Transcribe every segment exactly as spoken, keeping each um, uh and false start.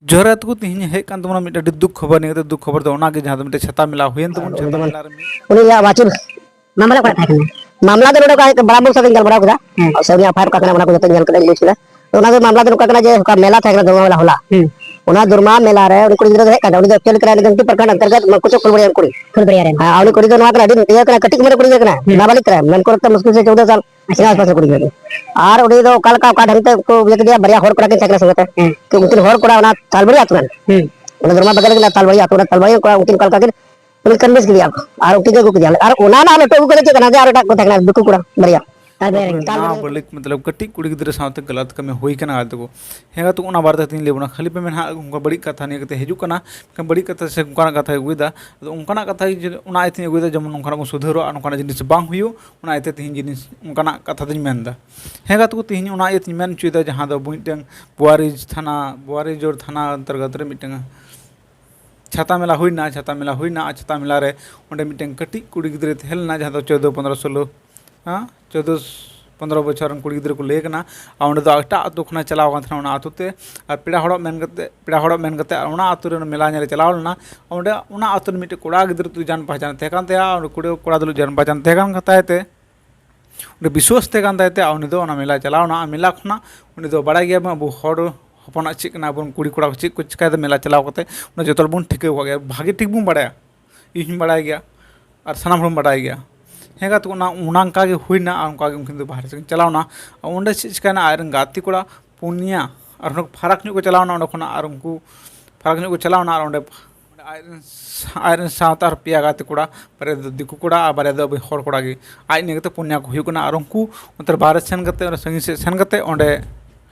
ᱡᱚᱦᱟᱨ ᱜᱮ ᱛᱟᱠᱚ, ᱛᱤᱦᱤᱧ ᱦᱮᱡ ᱠᱟᱱ ᱛᱟᱵᱚᱱᱟ ᱢᱤᱫᱴᱮᱱ ᱟᱹᱰᱤ ᱫᱩᱠ ᱠᱷᱚᱵᱚᱨ ᱱᱤᱭᱟᱹ ᱠᱟᱛᱮ᱾ ᱫᱩᱠ ᱠᱷᱚᱵᱚᱨ ᱫᱚ ᱚᱱᱟᱜᱮ ᱡᱟᱦᱟᱸ ᱫᱚ ᱢᱤᱫᱴᱮᱱ ᱪᱷᱟᱛᱟ ᱢᱮᱞᱟ ᱦᱩᱭᱮᱱ ᱛᱟᱵᱚᱱ, ᱪᱷᱟᱛᱟ ᱢᱮᱞᱟ ᱨᱮ ᱢᱤᱫ ᱩᱱᱤᱭᱟᱜ ᱟᱹᱪᱩᱨ ᱢᱟᱢᱞᱟ ᱚᱠᱟᱨᱮ ᱛᱟᱦᱮᱸ ᱠᱟᱱᱟ? ᱢᱟᱢᱞᱟ ᱫᱚ ᱱᱚᱰᱮ ᱚᱠᱟ ᱵᱟᱲᱟ ᱵᱚᱞ ᱥᱟᱶᱛᱮᱧ ᱜᱟᱞᱢᱟᱨᱟᱣ ᱠᱮᱫᱟ᱾ ᱦᱮᱸ᱾ ᱥᱮ ᱩᱱᱤᱭᱟᱜ ᱮᱯᱷ ᱟᱭ ᱟᱨ ᱚᱠᱟ ᱠᱟᱱᱟ, ᱚᱱᱟ ᱠᱚ ᱡᱚᱛᱚᱧ ᱧᱮᱞ ᱠᱮᱫᱟ, ᱤᱧ ᱵᱩᱡᱽ ᱠᱮᱫᱟ᱾ ᱛᱚ ᱚᱱᱟ ᱫᱚ ᱢᱟᱢᱞᱟ ᱫᱚ ᱱᱚᱝᱠᱟ ᱠᱟᱱᱟ ᱡᱮ ᱚᱠᱟ ᱢᱮᱞᱟ ᱛᱟᱦᱮᱸ ᱠᱟᱱᱟ, ᱫᱚᱨᱢᱟ ᱢᱮᱞᱟ ᱦᱚᱞᱟ᱾ ᱦᱮᱸ᱾ ᱚᱱᱟ ᱫᱚᱨᱢᱟ ᱢᱮᱞᱟ ᱨᱮ ᱩᱱᱤ ᱠᱩᱲᱤ ᱜᱤᱫᱽᱨᱟᱹ ᱫᱚ ᱦᱮᱡ ᱠᱟᱱ ᱛᱟᱦᱮᱸ, ᱩᱱᱤ ᱫᱚ ᱮᱠᱪᱩᱭᱮᱞᱤ ᱠᱟᱱᱟᱭ ᱩᱱᱤ ᱫᱚ ᱯᱷᱩᱞᱵᱟᱲᱤᱭᱟ ᱨᱮᱱ ᱠᱩᱲᱤ᱾ ᱯᱷᱩᱞᱵᱟᱲᱤᱭᱟ ᱨᱮᱱ᱾ ᱦᱮᱸ, ᱩᱱᱤ ᱠᱩᱲᱤ ᱫᱚ ᱱᱚᱣᱟ ᱠᱟᱱᱟ, ᱟᱹᱰᱤ ᱤᱭᱟᱹ ᱠᱟᱱᱟ, ᱠᱟᱹᱴᱤᱡ ᱩᱢᱮᱨ ᱨᱮ ᱠᱩᱲᱤ ᱜᱤᱫᱽᱨᱟᱹ ᱠᱟᱱᱟ, ᱦᱮᱸ᱾ ᱱᱟᱵᱟᱞᱤᱜ ᱠᱟᱱᱟ, ᱢᱮᱱ ᱠᱚᱨᱛᱮ ᱢᱩᱥᱠᱤᱞ ᱥᱮ ᱪᱳᱫᱽᱫᱳ ᱥᱟᱞ᱾ ᱟᱪᱪᱷᱟ᱾ ᱤᱱᱟᱹ ᱟᱥᱯᱟᱥ ᱨᱮ ᱠᱩᱲᱤ ᱜᱤᱫᱽᱨᱟᱹ᱾ ᱟᱨ ᱩᱱᱤ ᱫᱚ ᱚᱠᱟ ᱞᱮᱠᱟ ᱚᱠᱟ ᱰᱷᱟᱹᱝ ᱛᱮ ᱠᱚ ᱤᱭᱟᱹ ᱠᱮᱫᱮᱭᱟ, ᱵᱟᱨᱭᱟ ᱦᱚᱲ ᱠᱚᱲᱟ ᱠᱤᱱ ᱛᱟᱦᱮᱸ ᱠᱟᱱᱟ ᱥᱚᱸᱜᱮ ᱛᱮ᱾ ᱦᱮᱸ᱾ ᱛᱚ ᱩᱱᱠᱤᱱ ᱦᱚᱲ ᱠᱚᱲᱟ ᱚᱱᱟ ᱛᱟᱞᱵᱟᱲᱤ ᱟᱹᱛᱩ ᱨᱮᱱ᱾ ᱦᱮᱸ᱾ ᱚᱱᱟ ᱫᱚᱨᱢᱟ ᱵᱟᱡᱟᱨ ᱨᱮ ᱛᱟᱞᱵᱟᱲᱤ ᱟᱹᱛᱩ ᱨᱮᱱ, ᱛᱟᱞᱵᱟᱲᱤ ᱠᱚᱲᱟ ᱩᱱᱠᱤᱱ ᱚᱠᱟ ᱞᱮᱠᱟ ᱠᱤᱱ ᱩᱱᱤ convince ᱠᱮᱫᱮᱭᱟ ᱠᱚ᱾ ᱟᱨ ᱩᱱᱠᱤᱱ ᱜᱮ ᱟᱹᱜᱩ ᱠᱮᱫᱮᱭᱟ᱾ ᱟᱨ ᱚᱱᱟ ᱨᱮᱱᱟᱜ ᱞᱟᱹᱴᱩ ᱟᱹᱜᱩ ᱠᱟᱛᱮ ᱪᱮᱫ ᱠᱟᱱᱟ? ᱡᱮ ᱟᱨ ᱮᱴᱟᱜ ᱠᱚ ᱛᱟᱦᱮᱸ ᱠᱟᱱᱟ, ᱫᱤᱠᱩ ᱠᱚᱲᱟ ᱵᱟᱨᱭᱟ᱾ ᱛᱟᱞᱵᱟᱲᱤ ᱨᱮᱱ᱾ ᱱᱟ ᱵᱟᱹᱞᱤᱠ ᱢᱚᱛᱞᱚᱵ ᱠᱟᱹᱴᱤᱡ ᱠᱩᱲᱤ ᱜᱤᱫᱽᱨᱟᱹ ᱥᱟᱶᱛᱮ ᱜᱟᱞᱟᱛ ᱠᱟᱹᱢᱤ ᱦᱩᱭ ᱠᱟᱱᱟ ᱜᱟᱛᱮ ᱠᱚ᱾ ᱦᱮᱸ ᱜᱟᱛᱮ ᱠᱚ, ᱚᱱᱟ ᱵᱟᱨᱮ ᱛᱮ ᱛᱤᱧ ᱞᱟᱹᱭ ᱵᱚᱱᱟ᱾ ᱠᱷᱟᱹᱞᱤ ᱯᱮ ᱢᱮᱱᱟ ᱦᱟᱸᱜ ᱚᱱᱠᱟ ᱵᱟᱹᱲᱤᱡ ᱠᱟᱛᱷᱟ ᱱᱤᱭᱟᱹ ᱠᱟᱛᱮ ᱦᱤᱡᱩᱜ ᱠᱟᱱᱟ, ᱢᱮᱱᱠᱷᱟᱱ ᱵᱟᱹᱲᱤᱡ ᱠᱟᱛᱷᱟ ᱥᱮ ᱚᱱᱠᱟᱱᱟᱜ ᱠᱟᱛᱷᱟᱭ ᱟᱹᱜᱩᱭᱮᱫᱟ᱾ ᱟᱫᱚ ᱚᱱᱠᱟᱱᱟᱜ ᱠᱟᱛᱷᱟ ᱜᱮ ᱡᱩᱫᱤ ᱚᱱᱟ ᱤᱭᱟᱹᱛᱮᱧ ᱟᱹᱜᱩᱭᱮᱫᱟ, ᱡᱮᱢᱚᱱ ᱱᱚᱝᱠᱟᱱᱟᱜ ᱵᱚᱱ ᱥᱩᱫᱷᱟᱹᱨᱚᱜᱼᱟ, ᱱᱚᱝᱠᱟᱱᱟᱜ ᱡᱤᱱᱤᱥ ᱵᱟᱝ ᱦᱩᱭᱩᱜ, ᱚᱱᱟ ᱤᱭᱟᱹᱛᱮ ᱛᱮᱦᱮᱧ ᱡᱤᱱᱤᱥ ᱚᱱᱠᱟᱱᱟᱜ ᱠᱟᱛᱷᱟ ᱫᱚᱧ ᱢᱮᱱᱫᱟ᱾ ᱦᱮᱸ ᱜᱟᱛᱮ ᱠᱚ, ᱛᱮᱦᱮᱧ ᱚᱱᱟ ᱤᱭᱟᱹᱛᱮᱧ ᱢᱮᱱ ᱦᱚᱪᱚᱭᱮᱫᱟ, ᱡᱟᱦᱟᱸ ᱫᱚ ᱢᱤᱫᱴᱟᱝ ᱵᱳᱣᱟᱨᱤ ᱛᱷᱟᱱᱟ, ᱵᱳᱣᱟᱨᱤ ᱡᱳᱲ ᱛᱷᱟᱱᱟ ᱚᱱᱛᱚᱨᱜᱚᱛ ᱨᱮ ᱢᱤᱫᱴᱟᱝ ᱪᱷᱟᱛᱟ ᱢᱮᱞᱟ ᱦᱩᱭᱱᱟ, ᱪᱷᱟᱛᱟ ᱢᱮᱞᱟ ᱦᱩᱭᱱᱟ᱾ ᱟᱨ ᱪᱷᱟᱛᱟ ᱢᱮᱞᱟ ᱨᱮ ᱚᱸᱰᱮ ᱢᱤᱫᱴᱮᱱ ᱠᱟᱹᱴᱤᱡ ᱠᱩᱲᱤ ᱜᱤᱫᱽᱨᱟᱹᱭ ᱛᱟᱦᱮᱸ ᱞᱮᱱᱟ, ᱡᱟᱦᱟᱸ ᱫᱚ ᱪᱳᱫᱽᱫᱳ, ᱯᱚᱱᱫᱽᱨᱚ, ᱥᱳᱞᱳ, ᱦᱮᱸ, ᱪᱳᱫᱽᱫᱳ, ᱯᱚᱱᱫᱽᱨᱚ ᱵᱚᱪᱷᱚᱨ ᱨᱮᱱ ᱠᱩᱲᱤ ᱜᱤᱫᱽᱨᱟᱹ ᱠᱚ ᱞᱟᱹᱭ ᱠᱟᱱᱟ᱾ ᱟᱨ ᱚᱸᱰᱮ ᱫᱚ ᱮᱴᱟᱜ ᱟᱹᱛᱩ ᱠᱷᱚᱱᱟᱜ ᱪᱟᱞᱟᱣ ᱠᱟᱱ ᱛᱟᱦᱮᱱᱟ ᱚᱱᱟ ᱟᱹᱛᱩ ᱛᱮ᱾ ᱟᱨ ᱯᱮᱲᱟ ᱦᱚᱲᱚᱜ ᱢᱮᱱ ᱠᱟᱛᱮ, ᱯᱮᱲᱟ ᱦᱚᱲᱚᱜ ᱢᱮᱱ ᱠᱟᱛᱮ ᱟᱨ ᱚᱱᱟ ᱟᱹᱛᱩ ᱨᱮ ᱢᱮᱞᱟ ᱧᱮᱞᱮ ᱪᱟᱞᱟᱣ ᱞᱮᱱᱟ᱾ ᱚᱸᱰᱮ ᱚᱱᱟ ᱟᱹᱛᱩ ᱨᱮᱱ ᱢᱤᱫᱴᱮᱱ ᱠᱚᱲᱟ ᱜᱤᱫᱽᱨᱟᱹ ᱛᱩᱭ ᱡᱟᱱ ᱯᱟᱦᱪᱟᱱ ᱛᱟᱦᱮᱸ ᱠᱟᱱ ᱛᱟᱭᱟ᱾ ᱚᱸᱰᱮ ᱠᱩᱲᱤ ᱠᱚᱲᱟ ᱛᱩᱞᱩᱡ ᱡᱟᱱ ᱯᱟᱦᱪᱟᱱ ᱛᱟᱦᱮᱸ ᱠᱟᱱ ᱛᱟᱭ ᱛᱮ, ᱚᱸᱰᱮ ᱵᱤᱥᱣᱟᱥ ᱛᱟᱦᱮᱸ ᱠᱟᱱ ᱛᱟᱭ ᱛᱮ, ᱟᱨ ᱩᱱᱤ ᱫᱚ ᱚᱱᱟ ᱢᱮᱞᱟ ᱪᱟᱞᱟᱣ ᱮᱱᱟ᱾ ᱟᱨ ᱢᱮᱞᱟ ᱠᱷᱚᱱᱟᱜ ᱩᱱᱤ ᱫᱚ ᱵᱟᱲᱟᱭ ᱜᱮᱭᱟ ᱵᱚᱱ ᱟᱵᱚ ᱦᱚᱲ ᱦᱚᱯᱚᱱᱟᱜ ᱪᱮᱫ ᱠᱟᱱᱟ, ᱟᱵᱚᱨᱮᱱ ᱠᱩᱲᱤ ᱠᱚᱲᱟ ᱠᱚ ᱪᱮᱫ ᱠᱚ ᱪᱤᱠᱟᱹᱭᱮᱫᱟ ᱢᱮᱞᱟ ᱪᱟᱞᱟᱣ ᱠᱟᱛᱮ, ᱚᱱᱟ ᱡᱚᱛᱚ ᱦᱚᱲ ᱵᱚᱱ ᱴᱷᱤᱠᱟᱹ ᱠᱟᱜ ᱜᱮᱭᱟ, ᱵᱷᱟᱜᱮ ᱴᱷᱤᱠ ᱵᱚᱱ ᱵᱟᱲᱟᱭᱟ᱾ ᱤᱧ ᱦᱚᱸᱧ ᱵᱟᱲᱟᱭ ᱜᱮᱭᱟ ᱟᱨ ᱥᱟᱱᱟᱢ ᱦᱚᱲ ᱵᱚᱱ ᱵᱟᱲᱟᱭ ᱜᱮᱭᱟ᱾ ᱦᱮᱸ ᱜᱟᱛᱮ, ᱚᱱᱟ, ᱚᱱᱟ ᱚᱱᱠᱟ ᱜᱮ ᱦᱩᱭᱱᱟ᱾ ᱟᱨ ᱚᱱᱠᱟ ᱜᱮ ᱩᱱᱠᱤᱱ ᱫᱚ ᱵᱟᱦᱨᱮ ᱥᱮᱫ ᱠᱤᱱ ᱪᱟᱞᱟᱣᱱᱟ᱾ ᱟᱨ ᱚᱸᱰᱮ ᱪᱮᱫ ᱪᱤᱠᱟᱹᱭᱮᱱᱟ, ᱟᱡᱨᱮᱱ ᱜᱟᱛᱮ ᱠᱚᱲᱟ ᱯᱩᱱᱭᱟ ᱟᱨᱦᱚᱸ ᱯᱷᱟᱨᱟᱠ ᱧᱚᱜ ᱠᱚ ᱪᱟᱞᱟᱣᱱᱟ ᱚᱸᱰᱮ ᱠᱷᱚᱱᱟᱜ᱾ ᱟᱨ ᱩᱱᱠᱩ ᱯᱷᱟᱨᱟᱠ ᱧᱚᱜ ᱠᱚ ᱪᱟᱞᱟᱣᱱᱟ ᱟᱨ ᱚᱸᱰᱮ ᱟᱡᱨᱮᱱ, ᱟᱡᱨᱮᱱ ᱥᱟᱶᱛᱮ ᱟᱨ ᱯᱮᱭᱟ ᱜᱟᱛᱮ ᱠᱚᱲᱟ, ᱵᱟᱨᱭᱟ ᱫᱚ ᱫᱤᱠᱩ ᱠᱚᱲᱟ ᱟᱨ ᱵᱟᱨᱭᱟ ᱫᱚ ᱟᱵᱚ ᱦᱚᱲ ᱠᱚᱲᱟ ᱜᱮ᱾ ᱟᱡ ᱱᱤᱭᱟᱹ ᱠᱟᱛᱮ ᱯᱩᱱᱭᱟ ᱠᱚ ᱦᱩᱭᱩᱜ ᱠᱟᱱᱟ᱾ ᱟᱨ ᱩᱱᱠᱩ ᱚᱱᱛᱮ ᱵᱟᱦᱨᱮ ᱥᱮᱱ ᱠᱟᱛᱮ, ᱚᱸᱰᱮ ᱥᱟᱺᱜᱤᱧ ᱥᱮᱫ ᱥᱮᱱ ᱠᱟᱛᱮ ᱚᱸᱰᱮ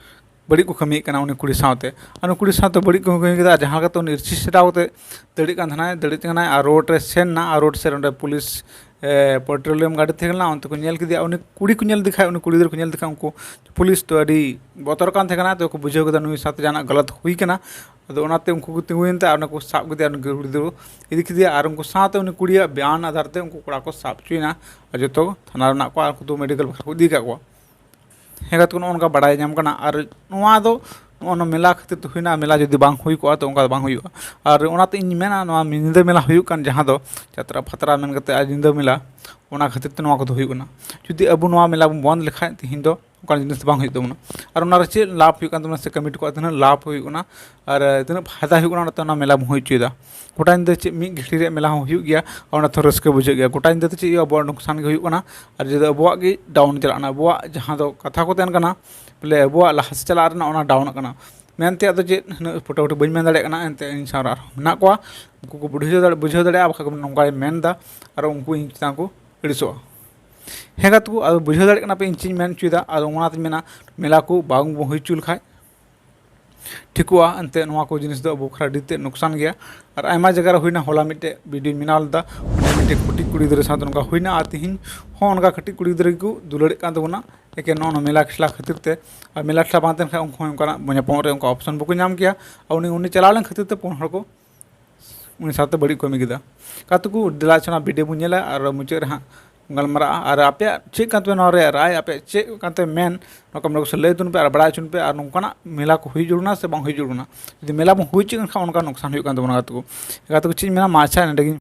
ᱵᱟᱹᱲᱤᱡ ᱠᱚ ᱠᱟᱹᱢᱤᱭᱮᱫ ᱠᱟᱱᱟ ᱩᱱᱤ ᱠᱩᱲᱤ ᱥᱟᱶᱛᱮ᱾ ᱟᱨ ᱩᱱᱤ ᱠᱩᱲᱤ ᱥᱟᱶᱛᱮ ᱵᱟᱹᱲᱤᱡ ᱠᱟᱹᱢᱤ ᱠᱟᱹᱢᱤ ᱠᱮᱫᱟ, ᱟᱨ ᱡᱟᱦᱟᱸ ᱞᱮᱠᱟᱛᱮ ᱩᱱᱤ ᱤᱨᱪᱤ ᱥᱮᱰᱟᱣ ᱠᱟᱛᱮ ᱫᱟᱹᱲᱮᱫ ᱠᱟᱱ ᱛᱟᱦᱮᱱᱟᱭ, ᱫᱟᱹᱲᱮᱫ ᱠᱟᱱᱟᱭ, ᱟᱨ ᱨᱳᱰ ᱨᱮ ᱥᱮᱱ ᱮᱱᱟ᱾ ᱟᱨ ᱨᱳᱰ ᱥᱮᱫ ᱨᱮ ᱚᱸᱰᱮ ᱯᱩᱞᱤᱥ, ᱮ, ᱯᱮᱴᱨᱳᱞᱤᱭᱟᱢ ᱜᱟᱹᱰᱤ ᱛᱟᱦᱮᱸ ᱠᱟᱱᱟ, ᱚᱱᱛᱮ ᱠᱚ ᱧᱮᱞ ᱠᱮᱫᱮᱭᱟ᱾ ᱩᱱᱤ ᱠᱩᱲᱤ ᱠᱚ ᱧᱮᱞ ᱞᱮᱫᱮ ᱠᱷᱟᱡ, ᱩᱱᱤ ᱠᱩᱲᱤ ᱜᱤᱫᱽᱨᱟᱹ ᱠᱚ ᱧᱮᱞ ᱞᱮᱫᱮ ᱠᱷᱟᱡ, ᱩᱱᱠᱩ ᱯᱩᱞᱤᱥ ᱫᱚ ᱟᱹᱰᱤ ᱵᱚᱛᱚᱨ ᱠᱟᱱ ᱛᱟᱦᱮᱸ ᱠᱟᱱᱟ, ᱛᱚ ᱠᱚ ᱵᱩᱡᱷᱟᱹᱣ ᱠᱮᱫᱟ ᱱᱩᱭ ᱥᱟᱶᱛᱮ ᱡᱟᱦᱟᱱᱟᱜ ᱜᱟᱞᱟᱛ ᱦᱩᱭ ᱠᱟᱱᱟ᱾ ᱟᱫᱚ ᱚᱱᱟᱛᱮ ᱩᱱᱠᱩ ᱠᱚ ᱛᱤᱸᱜᱩᱭᱮᱱ ᱛᱮ ᱟᱨ ᱚᱱᱟ ᱠᱚ ᱥᱟᱵ ᱠᱮᱫᱮᱭᱟ, ᱩᱱᱤ ᱠᱩᱲᱤ ᱜᱤᱫᱽᱨᱟᱹ ᱤᱫᱤ ᱠᱮᱫᱮᱭᱟ᱾ ᱟᱨ ᱩᱱᱠᱩ ᱥᱟᱶᱛᱮ ᱩᱱᱤ ᱠᱩᱲᱤᱭᱟᱜ ᱵᱮᱭᱟᱱ ᱟᱫᱷᱟᱨ ᱛᱮ ᱩᱱᱠᱩ ᱠᱚᱲᱟ ᱠᱚ ᱥᱟᱵ ᱦᱚᱪᱚᱭᱮᱱᱟ᱾ ᱟᱨ ᱡᱚᱛᱚ ᱛᱷᱟᱱᱟ ᱨᱮ ᱢᱮᱱᱟᱜ ᱠᱚᱣᱟ, ᱟᱨ ᱩᱱᱠᱩ ᱫᱚ ᱢᱮᱰᱤᱠᱮᱞ ᱵᱟᱠᱷᱨᱟ ᱠᱚ ᱤᱫᱤ ᱟᱠᱟᱫ ᱠᱚᱣᱟ᱾ ᱦᱮᱸ ᱜᱟᱛᱮ ᱠᱚ, ᱱᱚᱜᱼᱚ ᱱᱚᱝᱠᱟ ᱵᱟᱲᱟᱭ ᱧᱟᱢ ᱠᱟᱱᱟ᱾ ᱟᱨ ᱱᱚᱣᱟ ᱫᱚ ᱱᱚᱜᱼᱚ ᱱᱚᱣᱟ ᱢᱮᱞᱟ ᱠᱷᱟᱹᱛᱤᱨ ᱛᱮ ᱦᱩᱭᱱᱟ, ᱢᱮᱞᱟ ᱡᱩᱫᱤ ᱵᱟᱝ ᱦᱩᱭ ᱠᱚᱜᱼᱟ ᱛᱚ ᱚᱱᱠᱟ ᱫᱚ ᱵᱟᱝ ᱦᱩᱭᱩᱜᱼᱟ᱾ ᱟᱨ ᱚᱱᱟᱛᱮ ᱤᱧ ᱢᱮᱱᱟ, ᱱᱚᱣᱟ ᱧᱤᱫᱟᱹ ᱢᱮᱞᱟ ᱦᱩᱭᱩᱜ ᱠᱟᱱ, ᱡᱟᱦᱟᱸ ᱫᱚ ᱡᱟᱛᱨᱟ ᱯᱷᱟᱛᱨᱟ ᱢᱮᱱ ᱠᱟᱛᱮ ᱟᱨ ᱧᱤᱫᱟᱹ ᱢᱮᱞᱟ, ᱚᱱᱟ ᱠᱷᱟᱹᱛᱤᱨ ᱛᱮ ᱱᱚᱣᱟ ᱠᱚᱫᱚ ᱦᱩᱭᱩᱜ ᱠᱟᱱᱟ᱾ ᱡᱩᱫᱤ ᱟᱵᱚ ᱱᱚᱣᱟ ᱢᱮᱞᱟ ᱵᱚᱱ ᱵᱚᱱᱫ ᱞᱮᱠᱷᱟᱡ, ᱛᱤᱦᱤᱧ ᱫᱚ ᱚᱱᱠᱟᱱ ᱡᱤᱱᱤᱥ ᱫᱚ ᱵᱟᱝ ᱦᱩᱭᱩᱜ ᱛᱟᱵᱚᱱᱟ᱾ ᱟᱨ ᱚᱱᱟᱨᱮ ᱪᱮᱫ ᱞᱟᱵᱷ ᱦᱩᱭᱩᱜ ᱠᱟᱱ ᱛᱟᱵᱚᱱᱟ ᱥᱮ ᱠᱚᱢᱤᱴᱤ ᱠᱚᱣᱟᱜ ᱛᱤᱱᱟᱹᱜ ᱞᱟᱵᱷ ᱦᱩᱭᱩᱜ ᱠᱟᱱᱟ ᱟᱨ ᱛᱤᱱᱟᱹᱜ ᱯᱷᱟᱭᱫᱟ ᱦᱩᱭᱩᱜ ᱠᱟᱱᱟ, ᱚᱱᱟᱛᱮ ᱚᱱᱟ ᱢᱮᱞᱟ ᱵᱚᱱ ᱦᱩᱭ ᱦᱚᱪᱚᱭᱮᱫᱟ᱾ ᱜᱚᱴᱟ ᱧᱤᱫᱟᱹ ᱪᱮᱫ ᱢᱤᱫ ᱜᱷᱟᱹᱲᱤ ᱨᱮᱭᱟᱜ ᱢᱮᱞᱟ ᱦᱚᱸ ᱦᱩᱭᱩᱜ ᱜᱮᱭᱟ, ᱟᱨ ᱚᱱᱟ ᱛᱮᱦᱚᱸ ᱨᱟᱹᱥᱠᱟᱹ ᱵᱩᱡᱷᱟᱹᱜ ᱜᱮᱭᱟ᱾ ᱜᱚᱴᱟ ᱧᱤᱫᱟᱹ ᱛᱮ ᱪᱮᱫ ᱦᱩᱭᱩᱜᱼᱟ? ᱟᱵᱚᱣᱟᱜ ᱱᱩᱠᱥᱟᱱ ᱜᱮ ᱦᱩᱭᱩᱜ ᱠᱟᱱᱟ᱾ ᱟᱨ ᱡᱩᱫᱤ ᱟᱵᱚᱣᱟᱜ ᱜᱮ ᱰᱟᱣᱩᱱ ᱪᱟᱞᱟᱜ ᱠᱟᱱᱟ, ᱟᱵᱚᱣᱟᱜ ᱡᱟᱦᱟᱸ ᱫᱚ ᱠᱟᱛᱷᱟ ᱠᱚ ᱛᱟᱦᱮᱱ ᱠᱟᱱᱟ, ᱵᱚᱞᱮ ᱟᱵᱚᱣᱟᱜ ᱞᱟᱦᱟ ᱥᱮᱫ ᱪᱟᱞᱟᱜ ᱨᱮᱱᱟᱜ ᱚᱱᱟ ᱰᱟᱣᱩᱱᱚᱜ ᱠᱟᱱᱟ᱾ ᱢᱮᱱᱛᱮ ᱟᱫᱚ ᱪᱮᱫ ᱩᱱᱟᱹᱜ ᱯᱷᱳᱴᱟᱯᱷᱩᱴᱤ ᱵᱟᱹᱧ ᱢᱮᱱ ᱫᱟᱲᱮᱭᱟᱜ ᱠᱟᱱᱟ, ᱮᱱᱛᱮ ᱤᱧ ᱥᱟᱶ ᱨᱮ ᱟᱨᱦᱚᱸ ᱢᱮᱱᱟᱜ ᱠᱚᱣᱟ, ᱩᱱᱠᱩ ᱠᱚ ᱵᱩᱡᱷᱟᱹᱣ ᱫᱟᱲᱮ ᱵᱩᱡᱷᱟᱹᱣ ᱫᱟᱲᱮᱭᱟᱜᱼᱟ, ᱵᱟᱠᱷᱟᱡ ᱠᱚ ᱱᱚᱝᱠᱟᱭ ᱢᱮᱱᱫᱟ ᱟᱨ ᱩᱱᱠᱩ ᱤᱧ ᱪᱮᱛᱟᱱ ᱠᱚ ᱟᱹᱲᱤᱥᱚᱜᱼᱟ᱾ ᱦᱮᱸ ᱜᱟᱛᱮ ᱠᱚ, ᱟᱫᱚ ᱵᱩᱡᱷᱟᱹᱣ ᱫᱟᱲᱮᱭᱟᱜ ᱠᱟᱱᱟ ᱯᱮ ᱤᱧ ᱪᱮᱫ ᱤᱧ ᱢᱮᱱ ᱦᱚᱪᱚᱭᱮᱫᱟ᱾ ᱟᱫᱚ ᱚᱱᱟᱛᱤᱧ ᱢᱮᱱᱟ, ᱢᱮᱞᱟ ᱠᱚ ᱵᱟᱝ ᱵᱚᱱ ᱦᱩᱭ ᱦᱚᱪᱚ ᱞᱮᱠᱷᱟᱡ ᱴᱷᱤᱠᱚᱜᱼᱟ᱾ ᱮᱱᱛᱮ ᱱᱚᱣᱟ ᱠᱚ ᱡᱤᱱᱤᱥ ᱫᱚ ᱟᱵᱚ ᱠᱷᱟᱨᱟ ᱟᱹᱰᱤ ᱛᱮᱫ ᱱᱩᱠᱥᱟᱱ ᱜᱮᱭᱟ᱾ ᱟᱨ ᱟᱭᱢᱟ ᱡᱟᱭᱜᱟ ᱨᱮ ᱦᱩᱭᱱᱟ, ᱦᱚᱞᱟ ᱢᱤᱫᱴᱮᱡ ᱵᱷᱤᱰᱤᱭᱳᱧ ᱵᱮᱱᱟᱣ ᱞᱮᱫᱟ, ᱚᱸᱰᱮ ᱢᱤᱫᱴᱮᱡ ᱠᱟᱹᱴᱤᱡ ᱠᱩᱲᱤ ᱜᱤᱫᱽᱨᱟᱹ ᱥᱟᱶᱛᱮ ᱱᱚᱝᱠᱟ ᱦᱩᱭᱱᱟ᱾ ᱟᱨ ᱛᱤᱦᱤᱧ ᱦᱚᱸ ᱚᱱᱠᱟ ᱠᱟᱹᱴᱤᱡ ᱠᱩᱲᱤ ᱜᱤᱫᱽᱨᱟᱹ ᱜᱮᱠᱚ ᱫᱩᱞᱟᱹᱲᱮᱫ ᱠᱟᱱ ᱛᱟᱵᱚᱱᱟ, ᱮᱠᱮᱱ ᱱᱚᱜᱼᱚ ᱱᱚᱣᱟ ᱢᱮᱞᱟ ᱴᱷᱮᱞᱟ ᱠᱷᱟᱹᱛᱤᱨ ᱛᱮ᱾ ᱟᱨ ᱢᱮᱞᱟ ᱴᱷᱮᱞᱟ ᱵᱟᱝ ᱛᱟᱦᱮᱱ ᱠᱷᱟᱡ ᱩᱱᱠᱩ ᱦᱚᱸ ᱚᱱᱠᱟᱱᱟᱜ ᱧᱟᱯᱟᱢᱚᱜ ᱨᱮ ᱚᱱᱠᱟ ᱚᱯᱥᱚᱱ ᱵᱟᱠᱚ ᱧᱟᱢ ᱠᱮᱭᱟ᱾ ᱟᱨ ᱩᱱᱤ, ᱩᱱᱤ ᱪᱟᱞᱟᱣ ᱞᱮᱱ ᱠᱷᱟᱹᱛᱤᱨ ᱛᱮ ᱯᱩᱱ ᱦᱚᱲ ᱠᱚ ᱩᱱᱤ ᱥᱟᱶᱛᱮ ᱵᱟᱹᱲᱤᱡ ᱠᱚ ᱠᱟᱹᱢᱤ ᱠᱮᱫᱟ᱾ ᱜᱟᱛᱮ ᱠᱚ, ᱫᱮᱞᱟ ᱪᱚ ᱚᱱᱟ ᱵᱷᱤᱰᱤᱭᱳ ᱵᱚᱱ ᱧᱮᱞᱟ ᱟᱨ ᱢᱩᱪᱟᱹᱫ ᱨᱮ ᱦᱟᱸᱜ ᱜᱟᱞᱢᱟᱨᱟᱜᱼᱟ᱾ ᱟᱨ ᱟᱯᱮᱭᱟᱜ ᱪᱮᱫ ᱠᱟᱱ ᱛᱟᱯᱮ ᱱᱚᱣᱟ ᱨᱮᱭᱟᱜ ᱨᱟᱭ, ᱟᱯᱮᱭᱟᱜ ᱪᱮᱫ ᱠᱟᱱ ᱛᱟᱯᱮ ᱢᱮᱱ, ᱱᱚᱣᱟ ᱠᱚ ᱢᱮᱱ ᱠᱚ ᱞᱟᱹᱭ ᱛᱟᱵᱚᱱ ᱯᱮ ᱟᱨ ᱵᱟᱲᱟᱭ ᱦᱚᱪᱚᱱ ᱯᱮ᱾ ᱟᱨ ᱱᱚᱝᱠᱟᱱᱟᱜ ᱢᱮᱞᱟ ᱠᱚ ᱦᱩᱭ ᱡᱟᱹᱨᱩᱲ ᱠᱟᱱᱟ ᱥᱮ ᱵᱟᱝ ᱦᱩᱭ ᱡᱟᱹᱨᱩᱲ ᱠᱟᱱᱟ? ᱡᱩᱫᱤ ᱢᱮᱞᱟ ᱵᱚᱱ ᱦᱩᱭ ᱦᱚᱪᱚᱭᱮᱫ ᱠᱟᱱ ᱠᱷᱟᱱ ᱚᱱᱠᱟ ᱱᱩᱠᱥᱟᱱ ᱦᱩᱭᱩᱜ ᱠᱟᱱ ᱛᱟᱵᱚᱱᱟ ᱜᱟᱛᱮ ᱠᱚ᱾ ᱜᱟᱛᱮ ᱠᱚ ᱪᱮᱫ ᱤᱧ ᱢᱮᱱᱟ, ᱢᱟ ᱟᱪᱪᱷᱟ, ᱱᱚᱸᱰᱮ ᱜᱤᱧ